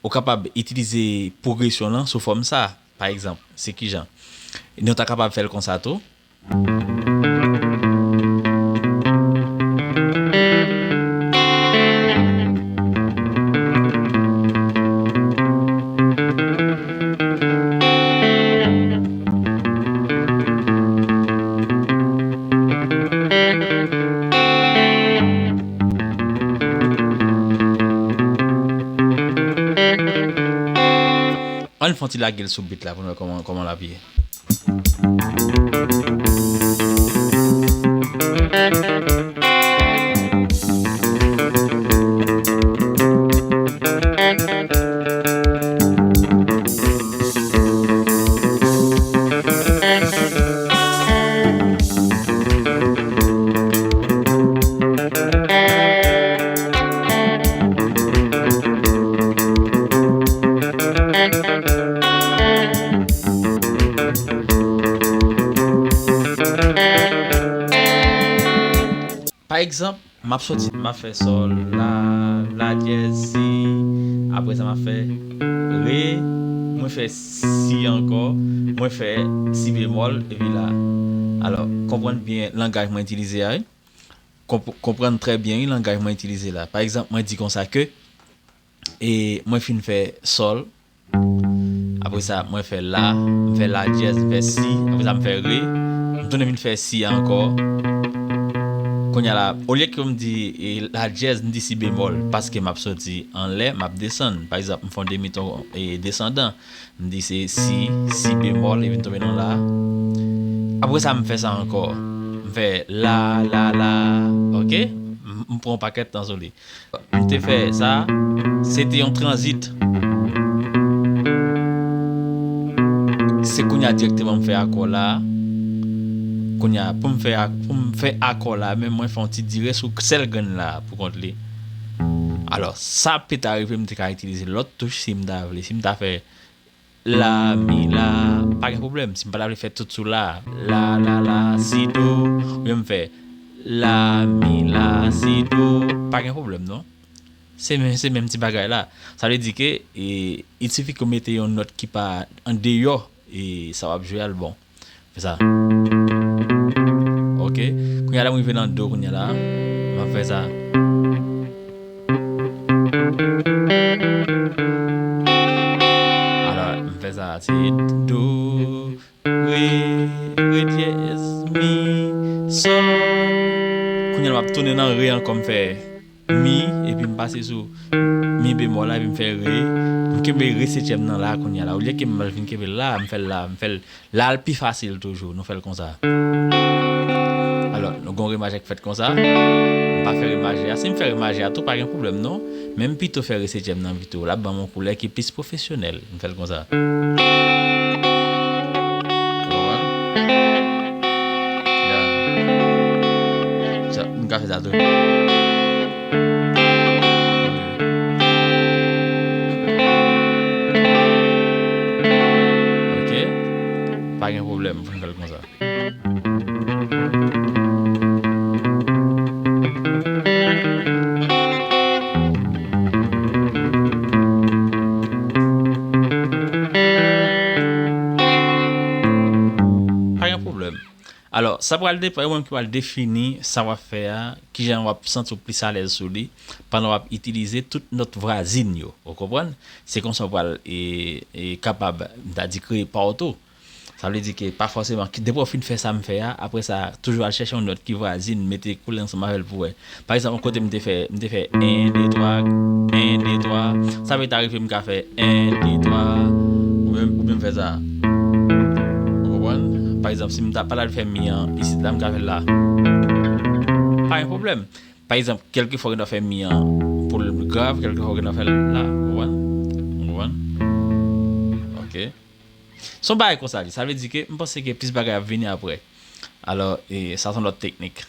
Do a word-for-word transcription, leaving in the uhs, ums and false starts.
Ou kapab itilize pwogresyon lan sou fòm sa. Pa egzanp, se kijan? Nou ta kapab fè l konsa tou. Ann fè yon ti lage l sou beat la pou n wè kòman, kòman l ap ye. Pa egzanp, m ap soti, m ap fè sòl, la, la dyèz, si, apre sa m ap fè re, mwen fè si ankò, mwen fè si bemòl, epi la. Alò, konprann byen langaj mwen itilize a, wi. Konp-, konprann trè byen, wi, langaj mwen itilize la. Pa egzanp, mwen di konsa ke, e mwen fin fè sòl, apre sa, mwen fè la, m fè la dyèz, m fè si, apre sa, m fè re, m tounen vin fè si ankò. Kounye a la, olye ke m di, e, la dyèz, m di si bemòl, paske m ap soti anlè, m ap desann. Pa egzanp, m fè yon demiton, e, desandan. M di se si, si bemòl, epi m tonbe nan la. Apre sa, m fè sa ankò. M fè la, la, la, oke? M, m pran yon pakèt tan sou li. M te fè sa, se te yon tranzit. Se kounye a dirèkteman m fè akò la. Kounye a, pou m fè ak-, pou m fè akò la, men mwen fè yon ti dire sou sèl grenn la pou kont li. Alò, sa pe ta rive m te ka itilize lòt touch si m ta vle. Si m ta fè la, mi, la, pa gen pwoblèm. Si m pa ta vle fè tout sou la, la, la, la, si, do, oubyen m fè la, mi, la, si, do, pa gen pwoblèm non. Se men-, se menm ti bagay la. Sa vle di ke, e, il sifi ke w mete yon nòt ki pa andeyò, e, sa w ap jwe a l bon. Fè sa. Oke. Kounye a la, m rive nan do kounye a la. M ap fè sa. Alò, m fè sa, se do, re, re dyèz, mi, sòl. Kounye a la, m ap tounen nan re ankò, m fè mi, epi m pase sou mi bemòl la, epi m fè re. M kenbe re setyèm nan la kounye a la. Olye ke m al vin kenbe l la, m fè l la, m fè l la, l pi fasil toujou. Nou fè l konsa. Alò, nou gon remaj k fèt konsa. M pa fè remaje a. Si m fè remaje a tou, pa gen pwoblèm non. Men m pito fè re setyèm nan pito. L ap ban m yon koulè ki plis pwofesyonèl. M fè l konsa. Ou konprann? Ya. Sa, m ka fè sa tou. Ok. Pa gen pwoblèm pou n fè l konsa. Pa gen pwoblèm. Alò, sa pral depann, ou menm ki pral defini sa w ap fè a, kijan w ap santi w plis alèz sou li, pandan w ap itilize tout nòt vwazin yo. Ou konprann? Se konsa w pral, e, e, kapab, m ta di, kreye pa w tou. Sa vle di ke pa fòseman, ki, depi w fin fè sa m fè a, apre sa, toujou al chèche yon nòt ki vwazin, mete koule ansanm avè l pou wè. Pa egzanp, yon kote m te fè, m te fè en, de, twa, en, de, twa. Sa pe ta rive m ka fè en, de, twa. Oubyen, oubyen m fè sa. Ou konprann? Pa egzanp, si m ta, pa t al fè mi an isit la, m ka fè l la. Pa gen pwoblèm. Pa egzanp, kèlkefwa w gen dwa fè mi an pou l grav, kèlkefwa w gen dwa fè l la. Ou konprann? Ou konprann? Ok. Se yon bagay konsa li. Sa vle di ke m panse ke plis bagay ap vini apre. Alò, e, sa se yon lòt teknik.